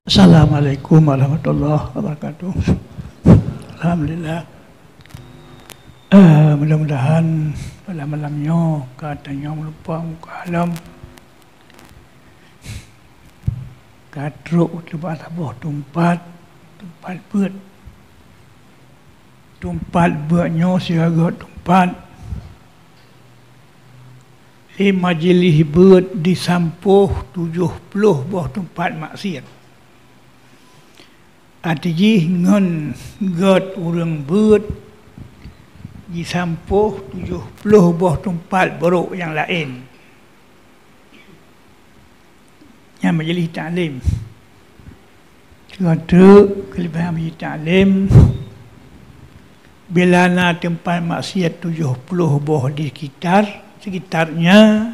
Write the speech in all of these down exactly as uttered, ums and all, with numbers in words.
Assalamualaikum warahmatullahi wabarakatuh. Alhamdulillah. Eh, mudah-mudahan pada malam nyoe ka tanyoe meulumpah muka alam, ka trok u teumpat saboh teumpat, teumpat beuet. Teumpat beuet nyoe sigoe teumpat lé majeulih beuet jisampôh tujoh ploh boh teumpat maksiet. Até jih ngon gét ureuëng beuet jisampôh tujoh ploh boh teumpat brok nyang laén. Nyan majeulih taklim. Sigoe teuk keuleubeh majeulih taklim, bila na teumpat maksiet tujoh ploh boh di sekitar, sekitarnya,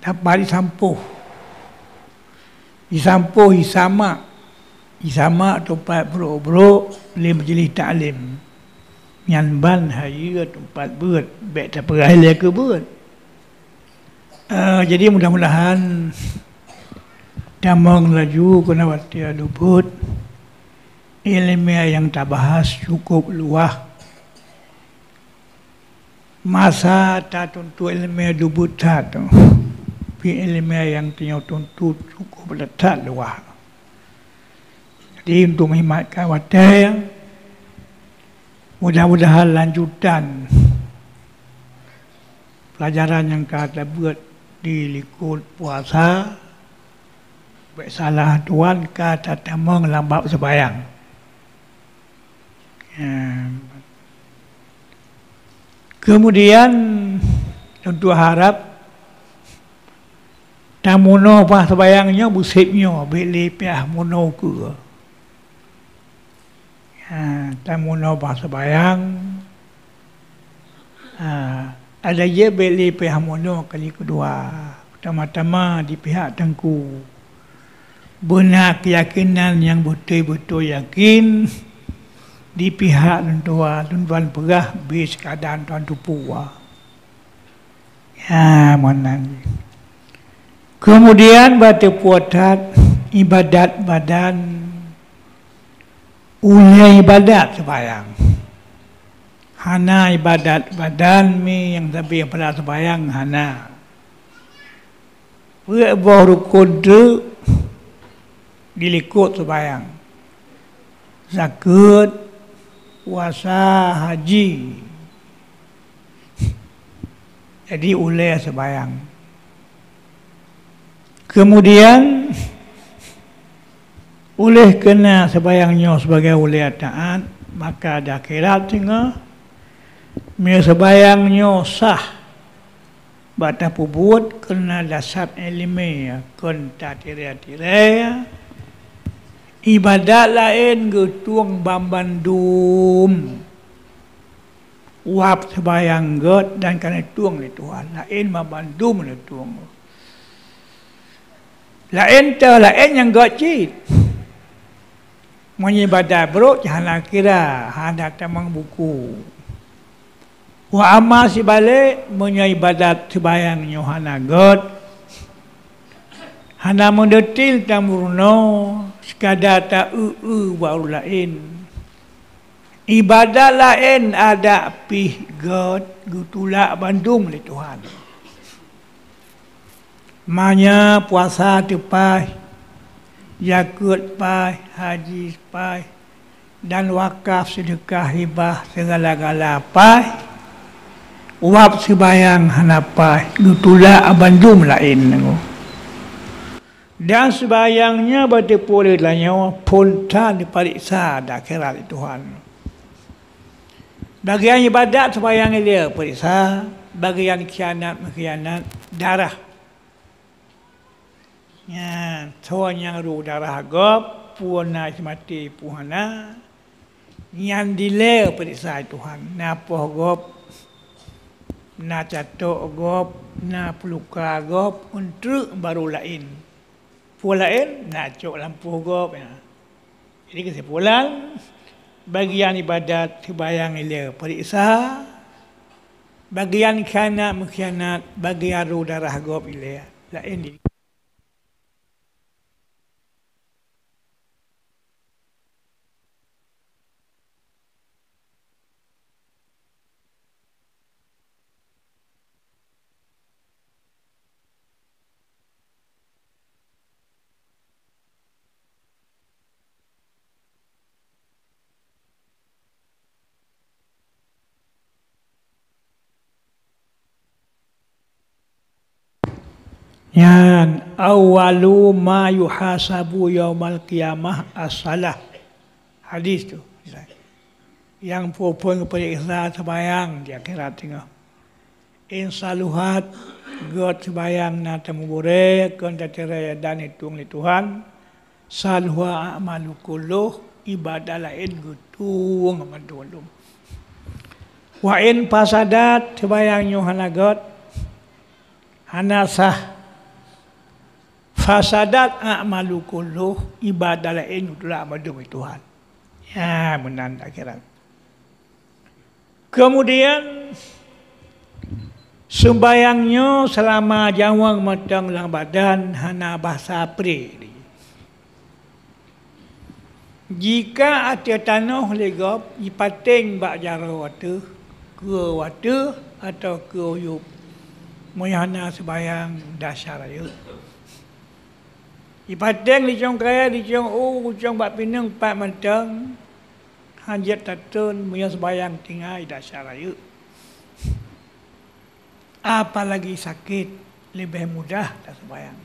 dapat jisampôh. Jisampôh, jisamak. Jisamak teumpat brok-brok lé majeulih taklim. Nyan ban hayeue teumpat beuet, bék tapeugah ilée keu beuet. Eh, jadi mudah-mudahan tamong laju keunan watée lubot. Iéleumé nyang tabahas cukup luwah. Masa tatuntut iéleumé lubot that, tapi iéleumé nyang tanyoe tuntut cukup that luwah. Jadi untuk meuhimatkan watée, mudah-mudahan lanjutan peulajaran nyang ka tabeuet di likot puasa, bék salah tuan ka tatamong lam bab seumayang. Ya. Keumudian, untuk harab tamunoe bak seumayang nyoe, beuseb nyoe, bék lé piah munoe keue. Ha, tamunoe bak seumayang. Ha, ada je bék lé piah munoe kali keudua, teuma-teuma di pihak teungku. Beuna keuyakinan nyang beutôi-beutôi yakin di pihak lôn tuan, lôn tuan peugah bit sekadar tuan tupue. Ya, meunan. Keumudian, bak teupeue that iébadat badan, ulée iébadat seumayang. Hana iébadat badan mi nyang sabe pada seumayang, hana. Peuet boh rukon teuk di likot seumayang. Zakeuet, puasa, haji. Jadi ulée seumayang. Keumudian, ulée keuna seumayang nyoe sibagoe ulée taát, maka di akhirat singoh, meunyoe seumayang nyoe sah, bak tapeubuet keuna dasar iéleumé kon tatirée-tirée, iébadat laén geutueng banmandum. Wab seumayang gét dan ka neutueng lé Tuhan, laén banmandum neutueng. Laén teuh laén nyang gét cit. Meunyoe iébadat brok, hana kira, hana tamong buku. Wa amma sibalek, meunyoe iébadat seumayang nyoe hana gét, hana meudeutil tameurunoe, sekadar ta-eu-eu bak ureuëng laén, iébadat laén adak pih gét geutulak bandum lé Tuhan. Meunyoe puasa teupaih, zakeuet paih, haji paih, dan wakaf, seudeukah, hibah, sigala-gala paih, wab seumayang hana paih, geutulak bandum laén nyoe. Dan seumayang nyan bak teupeu lé tanyoe phon that neupareksa di akhirat lé Tuhan. Bagian iébadat seumayang ilée pareksa, bagian khianat meukhianat darah. Nyan, soe nyang rôh darah gob, peue na seumaté peue hana, nyan dilée pareksa Tuhan. Na poh gob, na catok gob, na peuluka gob, eunteuk barô laén. Peue laén na cok lam poh gob nyan. Jadi keusimpulan, bagian iébadat seumayang ilée pareksa, bagian khianat meukhianat, bagian rôh darah gob ilée laén di Nyan, "Awwalu ma yuhasabu yaumal qiyamah as-salah." Hadis tu. Nyang phon-phon geupeuriksa seumayang di akhirat singoh. In saluhat, gét seumayang na teumeuburée, kon teuceurai dan itueng lé Tuhan. Saluha a'malu kulluh, ibadat laén geutueng mandum-mandum. Wa in fasadat, seumayang nyoe hana gét, hana sah. Fasadat a'malu kulluh, ibadat laén geutulak mandum lé Tuhan. Ya, meunan akhirat. Keumudian, seumayang nyoe seulama jaweueng mantong lam badan hana basa pré. Jika ateueh tanoh lé gob jipateng bak jaroe ateueh, keue ateueh, atawa keue u yup, meunyoe hana seumayang desya rayeuk. Jipateng licong kayée, licong u, licong bak pineung pat mantong, hana jeuet tatreun meunyoe seumayang tinggai desya rayeuk. Apalagi sakét, leubeh mudah taseumayang.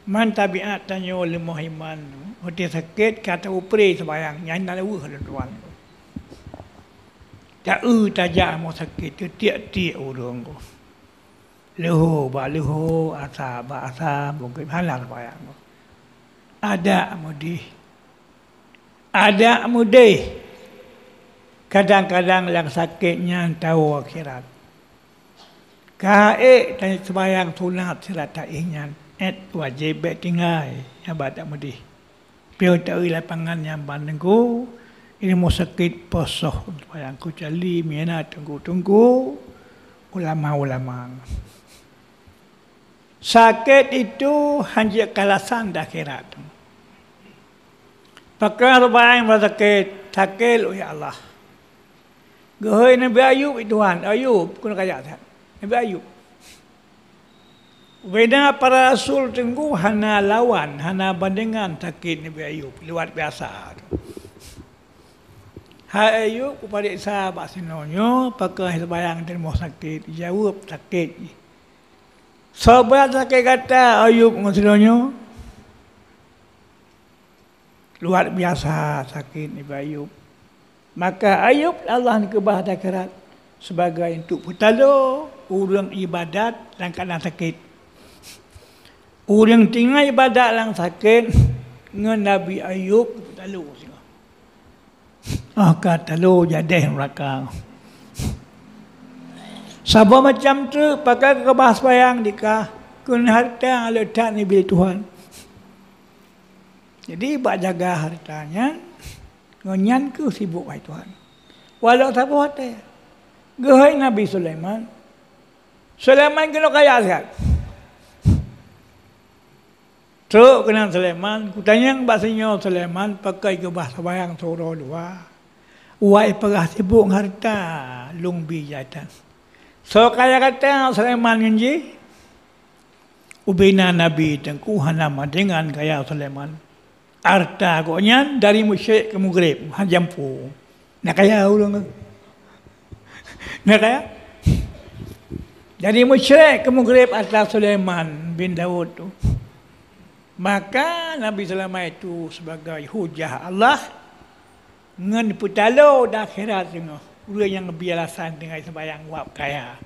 Man tabiat tanyoe leumoh iman, watée sakét ka teupré seumayang, nyan na leuweuh lôn tuan. Ta-eu tajak mo sakét, teutiek-tiek ureuëng. Leuho bak leuho, asa bak asa, mungken hana seumayang. Adak meudeh. Adak meudeh. Kadang-kadang nyang sakét nyan tawoe akhirat. Ka ék taseumayang sunat sira taéh nyan, ék wajéb bék tinggai, nyan bak adak meudeh. Piôh taeu lapangan nyang ban teungku, ilmu sakét posoh seumayang, keucuali meunyoe na teungku-teungku, ulama-ulama. Sakét itu hana jeuet keu alasan di akhirat. Pakon seumayang meusakét, sakét, oh ya Allah. Geuhôi Nabi Ayub, "Tuhan, Ayub, keuneuk kajak that." Nabi Ayub. Beda para rasul teungku hana lawan, hana bandengan sakét Nabi Ayub, luar biasa. "Hai Ayub, kupareksa bak sinoe nyoe, pakon seumayang teurimong sakét?" Jaweueb sakét jih. "Soe brat sakét gata, Ayub, ngon sinoe nyoe?" Luar biasa sakét Nabi Ayub. Maka Ayub Allah neukeubah di akhirat sibagai untuk peutaloe ureuëng ibadat nyang kana sakét. Ureuëng tinggai ibadat nyang sakét ngon Nabi Ayub peutaloe singoh. Ah, ka taloe jadeh meuraka. Saboh macam treuk, pakon keu keubah seumayang dikah, keu hareuta nyang le that neubi lé Tuhan. Jadi, bak jaga hareuta nyan, ngon nyan kheueh sibuk, wahai Tuhan. Walau saboh watée. Geuhôi Nabi Sulaiman. Sulaiman keuneuk kaya siat. Trok keunan Sulaiman, kutanyong bak sinyoe Sulaiman, pakon keubah seumayang siuroe dua. Wai peugah sibuk ngon hareuta, lôn bi jai that. Soe kaya gata Sulaiman ngon jih? Ubena Nabi teungku hana bandengan kaya Sulaiman. Hareuta gobnyan dari musyrik keu mugréb, hana jampu. Na kaya ureuëng tu. Na kaya? Dari musyrik keu mugréb hareuta Sulaiman bin Daud tu. Maka Nabi Sulaiman itu sibagai hujah Allah ngon peutaloe di akhirat singoh. Ureuëng nyang bi alasan tinggai seumayang wab kaya.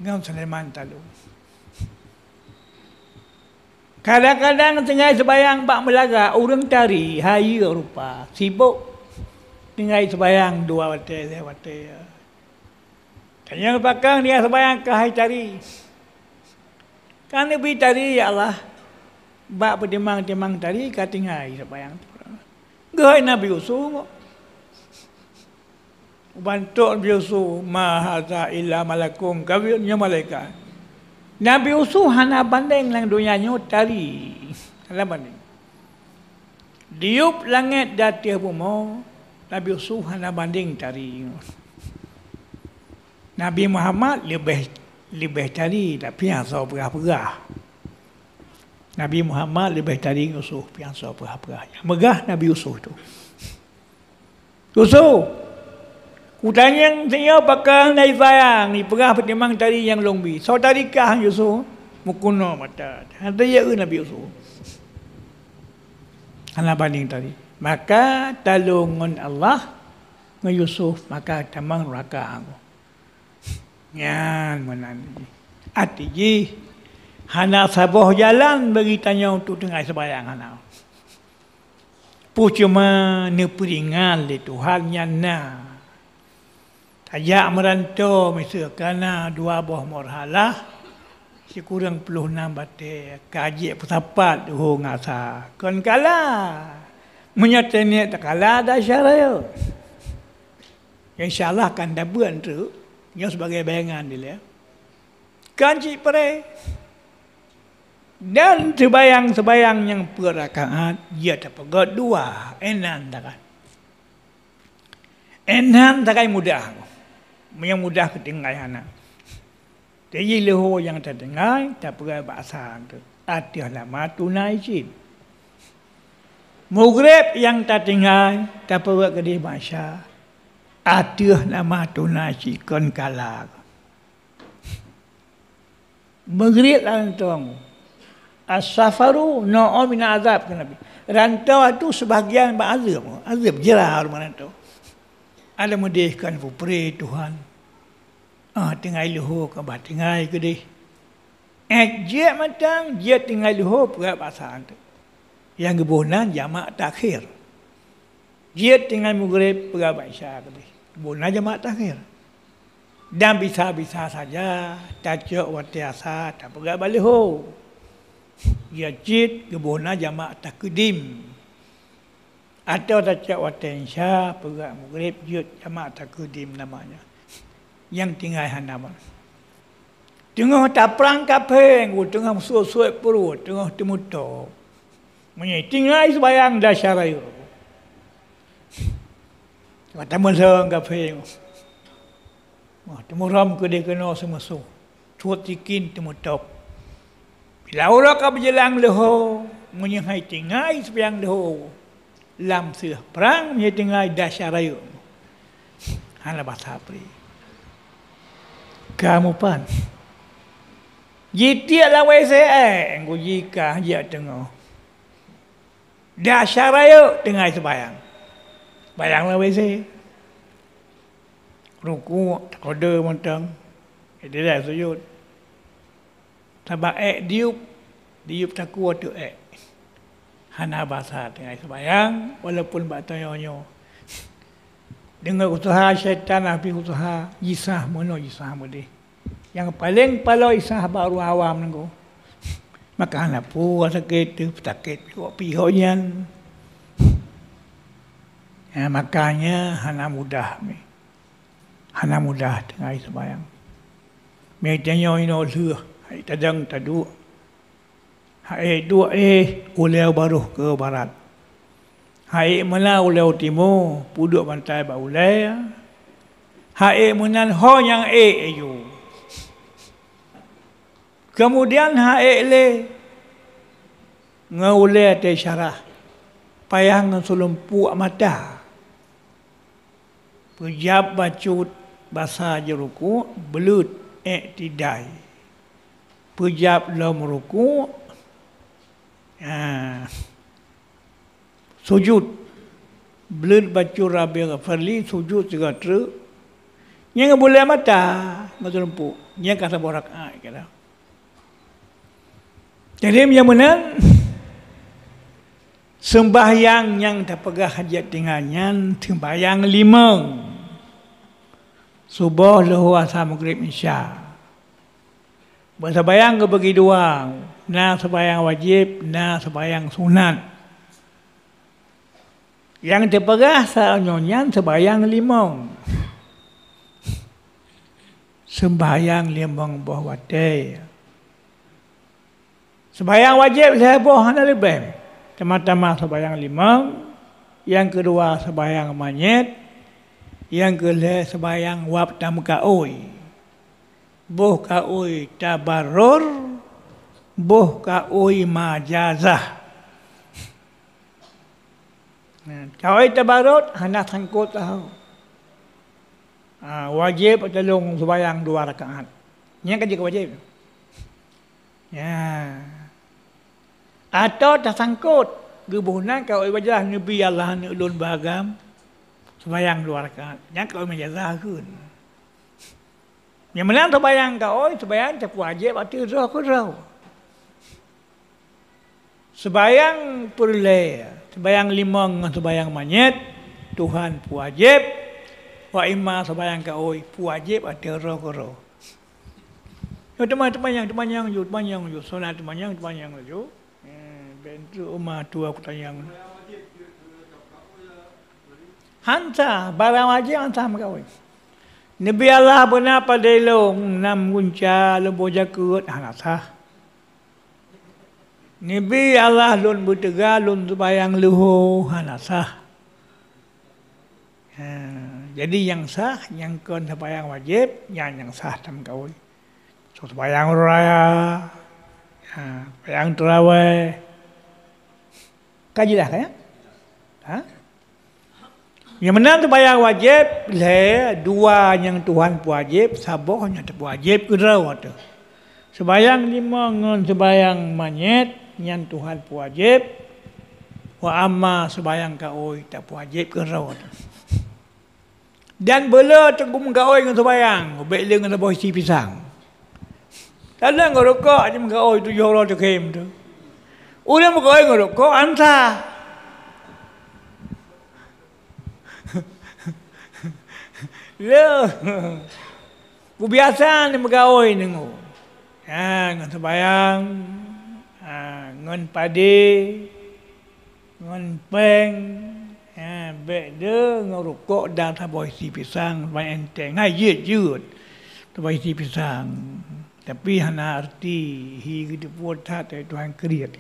Ngon Sulaiman taloe. Kadang-kadang tinggai seumayang bak meulaga, ureuëng tari, hayeue rupa, sibok tinggai seumayang dua watée, lhée watée. Tanyong pakon tinggai seumayang keuhai tari. Ka neubi tari, ya Allah, bak peutimang-timang tari ka tinggai seumayang tu. Geuhôi Nabi Yusuf. Bantok Nabi Yusuf, "Ma hadza illa malakun karim," nyoe malaikat. Nabi Yusuf hana bandeng lam donya nyoe tari. Hana bandeng. Diyueb langét di ateueh bumoe, Nabi Yusuf hana bandeng tari. Nabi Muhammad leubeh, leubeh tari, tapi hana soe peugah-peugah. Nabi Muhammad leubeh tari Yusuf, tapi hana soe peugah-peugah. Nyang meugah Nabi Yusuf tu. Yusuf, Kutanyong tanyoe pakon Nabi Ibrahim, ipeugah peutimang tari nyang lôn bi. Soe tari kah Yusuf? Meukunoe mata. Hana tajak Nabi Yusuf. Hana banding tari. Maka talôn ngon Allah, ngon Yusuf, maka tamong nuraka. Nyan meunan jih. Arti jih, hana saboh jalan bagi tanyoe untuk tinggai seumayang hana. Peue cuma neupeuringat lé Tuhan nyan na. Tajak meuranto miseue kana dua boh meurhalah, sikureueng ploh nam batée, ka jeuet peusapat leuhô ngon asa. Kon kala. Meunyoe teuneuk takala, dasya rayeuk. Insya Allah kan tabeuet treuk, nyoe sibagai bayangan dilée. Kan cit preh. Dan seubayang-seubayang nyang peuet rakaat, jeuet tapeugét dua, inan takai. Inan takai mudah. Nyang mudah keu tinggai hana. Jadi leuhô nyang tatinggai, tapeugét bak asa tu. Ateueh nama tunai cit. Mugreb nyang tatinggai, tapeugét keudeh bak isya. Ateueh nama tunai cit kon kala. Meugriet lam rantong. As-safaru nau'un minal azab, kheun Nabi. Rantong tu sebahagian bak azab. Azab jeurah ureuëng rantong. Ada meudeh kan peupreh Tuhan. Ah, tinggai leuhô ka bah tinggai keudeh. Ék jeuet mantong, jeuet tinggai leuhô peugah bak asa tu. Nyang geuboh nan jamak takhir. Jeuet tinggai mugreb peugah bak isya keudeh. Geuboh nan jamak takhir. Dan bisa-bisa saja tacok watée asa tapeugah bak leuhô. Jeuet cit geuboh nan jamak takeudim. Atawa tacok watée isya peugah mugreb jeuet jamak takeudim namanya. Nyang tinggai hana ban. Teungoh taprang kafé, teungoh meusuet-suet pruet, teungoh teumutôb. Meunyoe tinggai seubayang dasya rayeuk. Teungoh tameusöng kafé. Wah, teumurôm keudeh keunoe seumusoh. Suet sikin teumutôb. Bila uroe ka beujeulang leuhô, meunyoe hai tinggai seubayang leuhô, lam seueh prang meunyoe tinggai dasya rayeuk. Hana basa pri. Ka mupan. Jitiek lam W C, eh, engku jika jak teungoh. Dasya rayeuk tinggai seubayang. Bayang lam W C. Rukuk, takode mantong. Jadi dah sujud. Sabab ék diup, diup takue ateueh ék. Hana basa tinggai seubayang, walaupun bak tanyoe nyoe. Deungon useuha syaitan, habéh useuha, jisah meunoe, jisah meudeh. Nyang paleng paloe isah bak ureuëng awam nangko. Maka hana peue sakét teuh, sakét pihok-pihok nyan. Ya, makanya hana mudah mi. Hana mudah tinggai seumayang. Mi tanyoe inoe lheueh, hai tadang taduek. Hai duek éh ulée baroh keu barat. Hai meunan ulée timu, peuduek bantai bak ulée. Hai meunan ho nyang éh aju. Keumudian hai lé ngon ulée teusyarah, payah ngon suleumpuk mata. Peujab bacut basa jeuruku, beuleuet ék tidai. Peujab lom ruku, ah, sujud. Beuleuet bacut Rabbi ghafirli, sujud sigoe treuk. Nyang bulée mata ngon suleumpuk, nyang ka saboh rakaat kira. Jadi meunyoe meunan, seumbahyang nyang tapeugah hajat tinggai nyan seumbahyang limong. Suboh, leuhô, asa, maghrib, isya. Bak seumbahyang geubagi dua, na seumbahyang wajéb, na seumbahyang sunat. Nyang teupeugah saat nyoe nyan seumbahyang limong. Seumbahyang limong boh watée. Seumbahyang wajéb lhée boh hana leubeh. Teuma-teuma seumbahyang limong, nyang keudua seumbahyang manyét, nyang keulhée seumbahyang wab tameukaôi. Boh kaôi tabaror, boh kaôi majazah. Nah, kaôi tabaror hana sangkot tahu. Ha, wajéb ateueh lôn seumayang dua rakaat. Nyan ka jeuet keu wajéb. Ya. Atawa tasangkot, geuboh nan kaôi bajah, "Neubi Allah, aneuk lôn beuagam, seumayang dua rakaat." Nyan kaôi meujazah kheun. Nyang meunan seumayang kaôi, seumayang tapeuwajéb ateueh droe keudroe. Seumayang peureulée, seumayang limong ngon seumayang manyét, Tuhan peuwajéb, wa imma seumayang kaôi peuwajéb ateueh droe keudroe. Nyoe teuma teumanyong, teumanyong ju, teumanyong ju, sunat teumanyong, teumanyong ju. Eh, bèk enteuk uma tua kutanyong. Han sah, barang wajéb han sah meukawen. Neubi Allah beuna padé lôn, nam gunca lôn boh jakeuet, hana sah. Neubi Allah lôn beuteuga, lôn seumayang leuho, hana sah. Ha, jadi nyang sah, nyang kon seumayang wajéb, nyan nyang sah tameukawen. Seumayang uroe raya, ha, seumayang teurawéh. Ka jeulaih kan, ya? Ha? Nyang meunan seumayang wajéb lhée, dua nyang Tuhan peuwajéb, saboh nyang teupeuwajéb keudroe teuh. Seumayang limong ngon seumayang manyét nyan Tuhan peuwajéb, wa amma seumayang kaôi tapeuwajéb keudroe teuh. Dan beuleu teungku meukaôi ngon seumayang, bék le ngon saboh isi pisang. Kadang ngon rukok aja meukaôi tujoh uroe teukhém teuh. Ureuëng meukaôi ngon rukok han sah. Le. Kubiasa ni meukaôi deungoe. Ha, ngon seumayang, ha, ngon padé, ngon péng, ha, bék de ngon rukok dan saboh isi pisang, seumayang enteng. Hai jeuet-jeuet saboh isi pisang. Tapi hana arti hi geuteupeue that dari Tuhan kriet.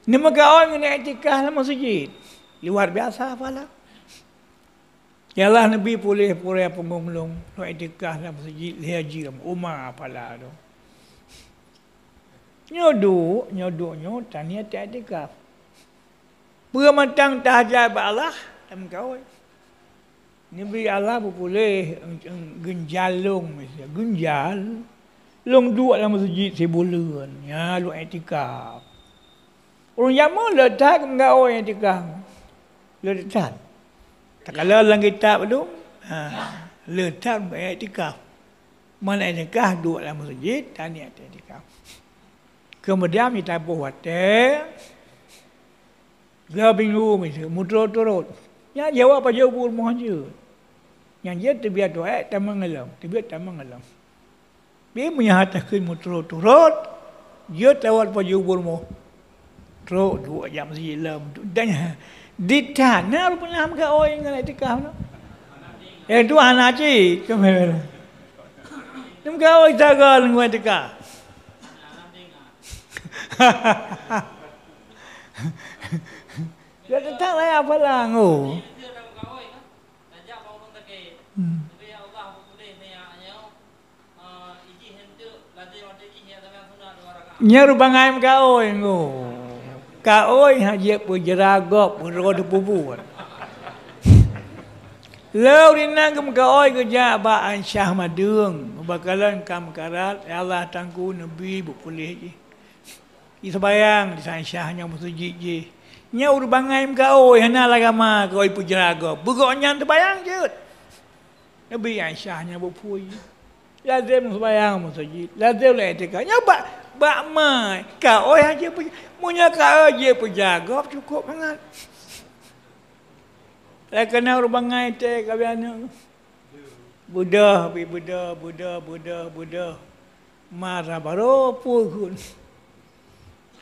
Neumeukaôi ngon iktikaf lam meuseujid. Luar biasa pahala. Ya Allah, neubi puléh purée punggong lôn, lôn iktikaf lam meuseujid lhée jeuem, uma pahala lôn. Nyoe duek, nyoe duek nyoe taniet iktikaf. Peue mantong tahajat bak Allah, tameukaôi. Neubi Allah beupuléh, geunjal lôn, miseue, geunjal. Lôn duek lam meuseujid sibuleuen, nyan lôn iktikaf. Ureuëng jameun le that meukaôi iktikaf. Le that. Takalon lam kitab tu, ha, le that meukaôi iktikaf. Meunan iktikaf duek lam meuseujid, taniet iktikaf. Keumudian jitaboh watée, dua minggu miseue, meuturot-turot. Nyan jaweueb pajoh bu rumoh jeuet. Nyan jeuet teubiet duek tamong lom, teubiet tamong lom. Pi meunyoe hana takheun meuturot-turot, jeuet lawat pajoh bu rumoh. Trok duek jak meuseujid lom. Dan di that na ureuëng peunah meukaôi ngon iktikaf na. Eh, tu hana cit, keumeung. Meukaôi sagai ngon iktikaf. Ya, teutap raya palang, oh. Hmm. Nyan ureuëng bangai meukaôi, oh. Kaôi hana jeuet peujra gob, peuroh teupubuet. Lheueh ureuëng nyan geumeukaôi geujak bak Aisyah Madeueng, bak kalon ka meukarat, ya Allah, Teungku, neubi beupuléh jih. Jiseumayang di Aisyah nyang meuseujid jih. Nyan ureuëng bangai meukaôi, hana lagama kaôi peujra gob. Beugok nyan teubayang jeuet. Neubi Aisyah nyang beupui. Lazem seumayang meuseujid, lazem lé iktikaf. Nyoe bak, bak ma, kaôi hana jeuet peuja-, meunyoe kaôi jeuet peujagoe, cukôp mangat. Lé keunan ureuëng bangai tée kabian nyoe. Beudôh, pi beudôh, beudôh, beudôh, beudôh. Mara barô peue kheun.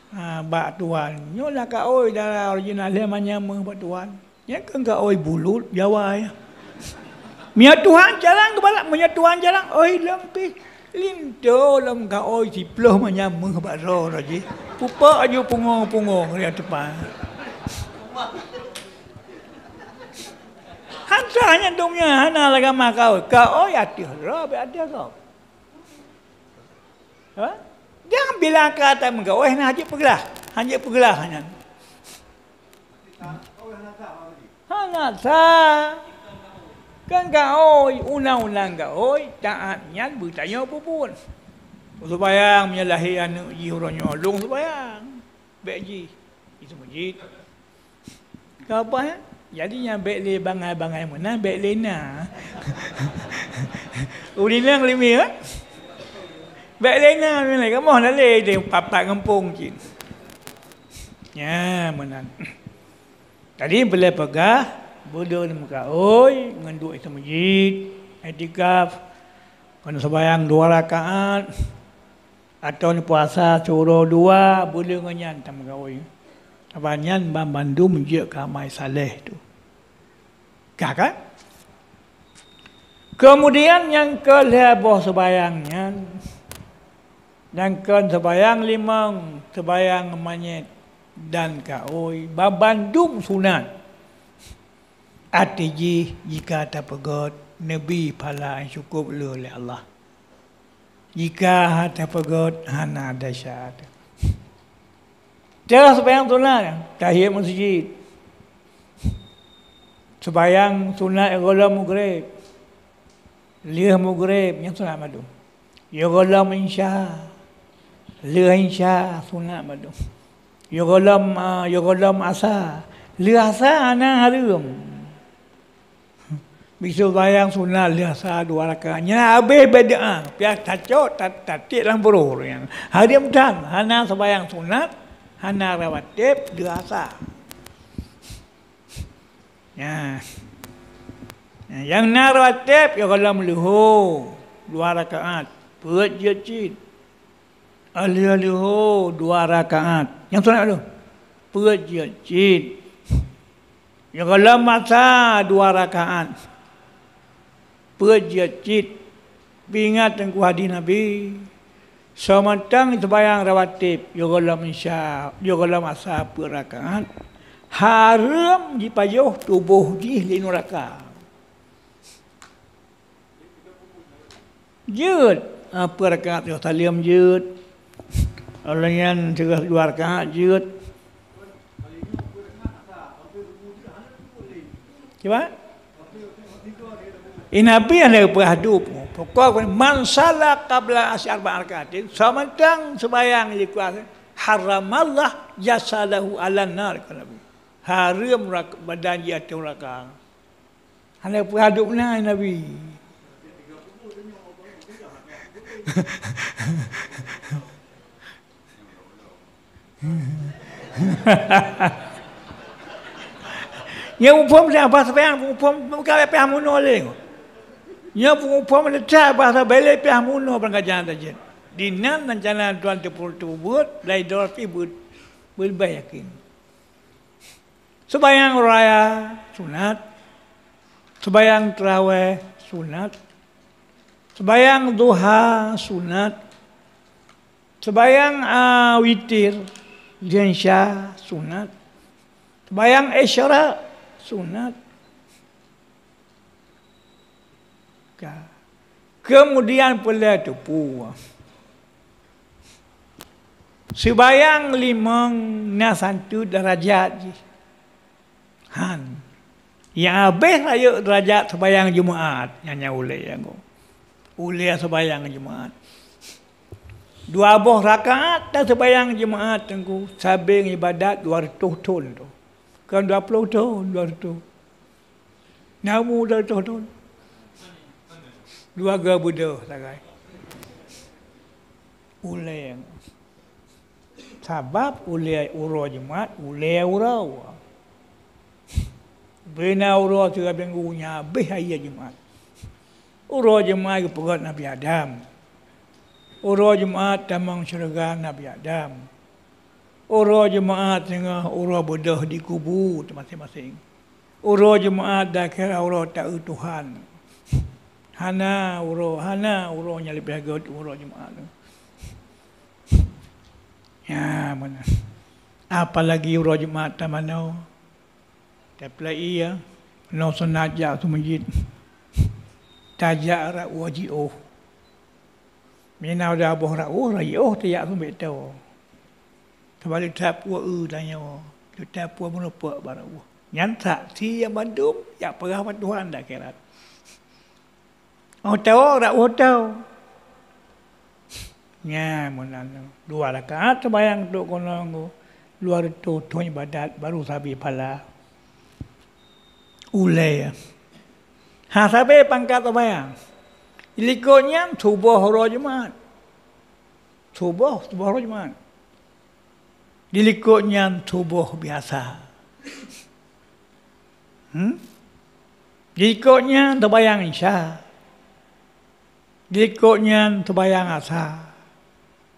Ha, bak tuan. Nyoe na kaôi dara original lé manyam meuh bak tuan. Nyan keuh kaôi bulut Jawa nyan. Meunyoe tuan jalan keubalak, meunyoe tuan jalan, oi lom pih. Linto lom kaôi siploh manyam meuh bak droe jih. Pupok aju pungo-pungo di ateueh pan. Hantra nyan dong nyan hana lagama kaôi. Kaôi ateueh droe, bèk ateueh kaôi. Ha? Jangan bilang kata meugawa, hana jeuet peuglah. Hana jeuet peuglah nyan. Ha, Nasa. Kan gaôi, undang-undang gaôi, taát nyan beutanyoe peubuet. Seumayang meunyoe lahé aneuëk jih uroe nyoe lôn seumayang. Bék jih. Itu meujiet. Keu apa, eh? Jadi nyang bék lé bangai-bangai meunan, bék lé na. Ureuëng inong limi, eh? Bék lé na, kamoe na lé deh papat gampông cit. Nya, meunan. Jadi, beulee peugah, beudôh meukaôi, ngon duek itu meujiet, iktikaf, kon seumayang dua rakaat, atau neupuasa siuroe dua, beudôh ngon nyan tameugaôi. Sabab nyan banmandum jeuet keu amai saleh tu. Ka, kan? Keumudian nyang keu lhée boh seumayang nyan, nyang kon seumayang limong, seumayang manyét dan kaôi, banmandum sunat. Até jih jika tapeugét, neubi pahala nyang cukôp le lé Allah. Jika hana tapeugét, hana desya. Cara seumayang sunat, tahiet meuseujid. Seumayang sunat gohlom meugreb. Lheueh meugreb, nyan sunat mandum. Yoh gohlom insya. Lheueh insya, sunat mandum. Yoh gohlom, ah, yoh gohlom asa. Lheueh asa, hana hareuem. Bisoe seumayang sunat lheueh asa dua rakaat. Nyan habéh bak doa. Piah tacok, ta-, tatiek lam buroe nyan. Hareuem that, hana seumayang sunat, hana rawatib, lheueh asa. Nya. Nyang na rawatib, yoh gohlom leuho, dua rakaat. Peuet jeuet cit. Lheueh leuho dua rakaat. Nyang sunat tu. Peuet jeuet cit. Yoh gohlom asa dua rakaat. Peuet jeuet cit. Peuingat teungku hadis Nabi. Soe mantong seumayang rawatib, yoh gohlom isya, yoh gohlom asa peuet rakaat. Hareuem jipajoh tuboh jih lé nuraka. Jeuet, ah, peuet rakaat yoh saleuem jeuet. Óh lheueh nyan sigoe dua rakaat jeuet. Cuba. Eh, Nabi hana geupeuhadub. Pokok, "Man shalla qabla asri arba'a rakaatin," soe mantong seumayang di kuasa, "harramallah jasadahu 'alan nar," kata Nabi. Hareuem rak-, badan jih ateueh nuraka. Hana geupeuhadub na Nabi. Nyoe muphom dah bahasa payah, muphom bukan payah munoe lé. Nyoe muphom letak bahasa belé payah munoe peurangkajan tajén. Di nan rencana Tuhan teupeu-, teupeubuet, lai dor pih beut-, beulebeh yakin. Seumayang raya sunat, seumayang teurawéh sunat, seumayang duha sunat, seumayang, a, witir, lheueh isya sunat, seumayang isyraq sunat. Ka. Keumudian peuleueh teupeu, seumayang limong na sapeue deurajat jih? Han. Nyang habéh rayeuk deurajat seumayang Jumaat, nyan, nyan ulée nyan. Ulée seumayang Jumaat. Dua boh rakaat taseumayang Jumaat teungku, sabe ngon ibadat dua reutôh thon tu. Kon dua ploh thon, dua reutôh. Na umu dua reutôh thon. Dua geubeudôh sagai. Ulée. Sabab ulée uroe Jumat, ulée uroe. Beuna uroe sigra minggu nyan habéh hai Jumat. Uroe Jumat geupeugét Nabi Adam. Uroe Jumat tamong syeuruga Nabi Adam. Uroe Jumat singoh uroe beudôh di kubu teuh maséng-maséng. Uroe Jumat dakhe uroe taeu Tuhan. Hana uroe, hana uroe nyang leubeh gét uroe Jumat. Ya, meunan. Apalagi uroe Jumat tamanoe. Tapeulai iya, nyoe sunat jak seumeujid. Tajak rot woe jiôh. Mina udah boh rot woe, rot jiôh tajak seumeubeuet toe. Sabab leutab woe eu tanyoe, leutab woe meurumpok bak rot woe. Nyan saksi nyang bandum jak peugah bak Tuhan di akhirat. Oh, tao, rak woe tao. Nyan meunan. Dua rakaat seumayang trok keunoe, dua reutôh thon ibadat, baru sabe phala. Ulée. Ha, sabe pangkat seumayang. Likot nyan suboh uroe Jumat. Suboh, suboh uroe Jumat. Di likot nyan suboh biasa. Hmm? Di likot nyan seumayang Isya. Di likot nyan seumayang Asa.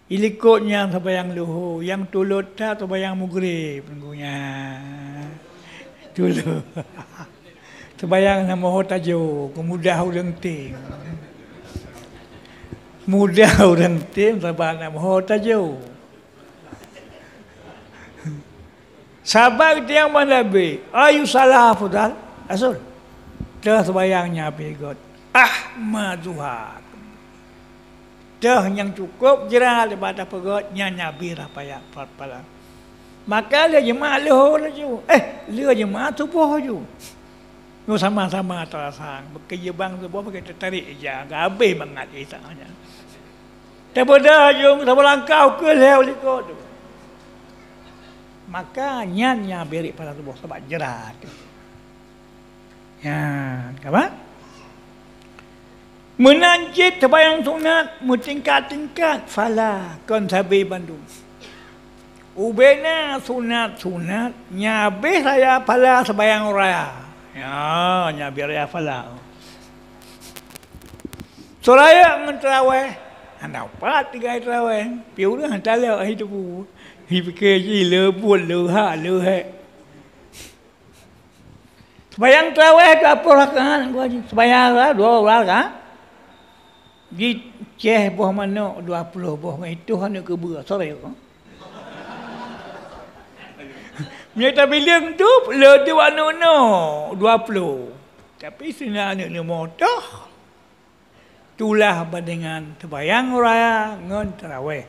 Di likot nyan seumayang Luho. Nyang tulot that seumayang Mugrib. Nyan. Tulot. Seumayang na moho tajo, keumudah ureuëng tem. Mudah ureuëng tem sabab na moho tajo. Sabab geutanyoe ban Nabi, "Ayu salah afdal?" Rasul, "Teuh seumayang nyang habéh göt, ahmaduha." Teuh nyang cukup jrat bak tapeugöt nyan nyang habéh rhah paya-, pa-, phala. Maka lheueh jeumaat Luho laju. Eh, lheueh jeumaat Suboh laju. Nyoe sama-sama tarasa, bukon jibang Suboh bukon teutarek ija, ka habéh mangat ita nyan. Tabeudôh jong saboh langkah ukeue lheueh u likot tu. Maka nyan nyang habéh rhah phala Suboh sabab jrat. Nyan, ka ba? Meunan cit seumayang sunat meutingkat-tingkat phala kon sabe bandum. Ubena sunat-sunat nyang habéh raya phala seumayang raya. Ya, nyang habéh raya phala. Seurayek ngon teurawéh, hana pat tinggai teurawéh. Pi ureuëng hana talok hai teupeu. Hi pike jih le buet le hak le hék. Seumayang teurawéh dua ploh rakaat, seumayang dua ploh rakaat. Jicéh boh manök dua ploh boh ngon itoh aneuëk keubeue, sorry ko. Meunyoe tabileueng tu, le tu aneuëk nyoe dua ploh. Tapi sinan aneuëk leumo toh. Tulah bandingan seumayang raya ngon teurawéh.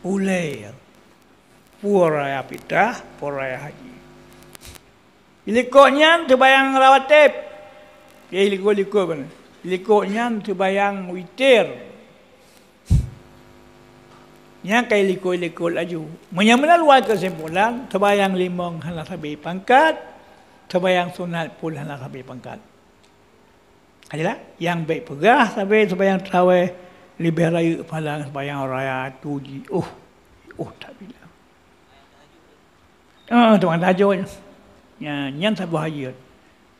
Ulée. Puwoe raya pitrah, puwoe raya haji. Likot nyan seumayang rawatib. Eh, likot-likot bana. Likot nyan seumayang witir. Nyang ka likot-likot laju. Meunyoe meunan luwai keusimpulan, seumayang limong hana sabe pangkat, seumayang sunat pun hana sabe pangkat. Adalah nyang bék peugah sabe seumayang teurawéh leubeh rayeuk pahala seumayang raya tu jiôh, jiôh that bilang. Ah, teuma tahajud. Nyan, nyan saboh hayeu.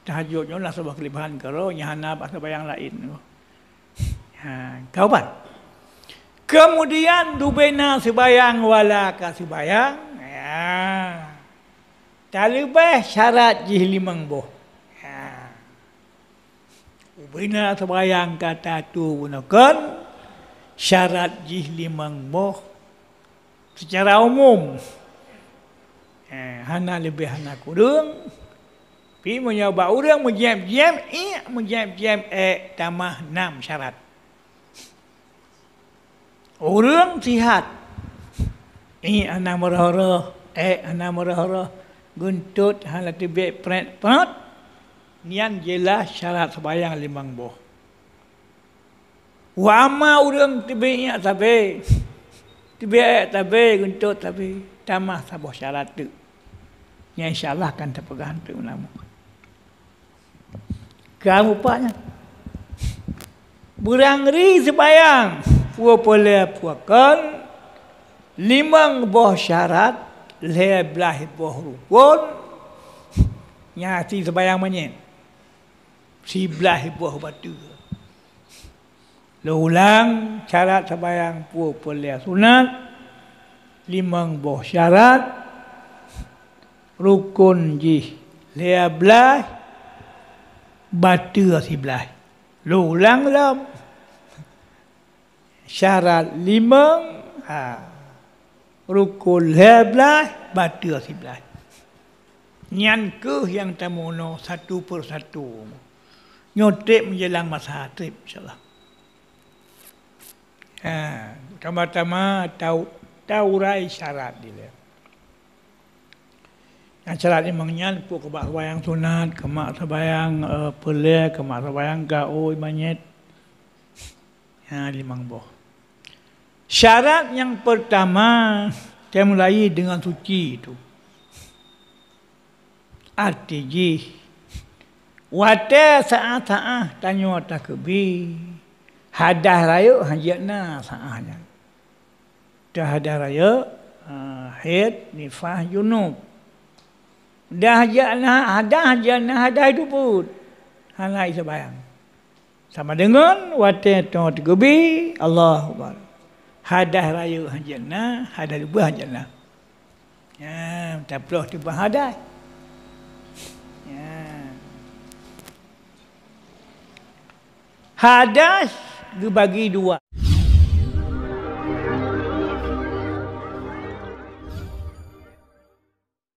Tahajud nyoe lah saboh keuleubhan keudroe nyang hana bak seumayang laén. Ha, ka ubat. Keumudian dubena seumayang wala ka seumayang. Ya. Taleubeh syarat jih limong boh. Ya. Ubena seumayang ka tatu bunoe kon syarat jih limong boh seucara umum. Eh, hana leubeh hana kureueng. Pi meunyoe bak ureuëng meujieb-jieb, iek meujieb-jieb ék tamah nam syarat. Ureuëng sihat, iek hana meurôh-rôh, ék hana meurôh-rôh, geuntot hana teubiet prét-prot, nyan jeulaih syarat seumayang limong boh. Wa ama ureuëng teubiet iek sabe, teubiet ék sabe, geuntot sabe, tamah saboh syarat teuk. Nyan insya Allah kan teupeugah teuk ulama. Ka mupat nyan. Beurangri seumayang, pue peulee pue kon, limong boh syarat, lhée blaih boh rukon, nyan hase seumayang manyét. Siblaih boh bateue. Lôn ulang, syarat seumayang pue peulee sunat, limong boh syarat, rukon jih lhée blaih, bateue siblaih. Lôn ulang lom. Syarat limong, ha, rukon lhée blaih, bateue siblaih. Nyan kheueh nyang tameurunoe satu per satu. Nyoe treb meujalan masa, treb, insya Allah. Ha, teuma-teuma tau, taurai syarat dilée. Nyang syarat limong nyan, peue keumak sembahyang sunat, keumak sembahyang, eh, peulée, keumak sembahyang gaôt manyét. Ha, limong boh. Syarat nyang peurtama, tamulai deungon suci tu. Arti jih, watée saát-saát tanyoe takeubi, hadas rayeuk hanjeuet na saát nyan. Teuhadas rayeuk, ah, haid, nifas, junub. Dah jak na, hadas jak na, hadas dupeue. Hana iseumbahyang. Sama deungon watée tanyoe takeubi, Allahu Akbar. Hadas rayeuk hanjeuet na, hadas dupeue hanjeuet na. Nyan, taploh tiba hadas. Nyan. Hadas geubagi dua.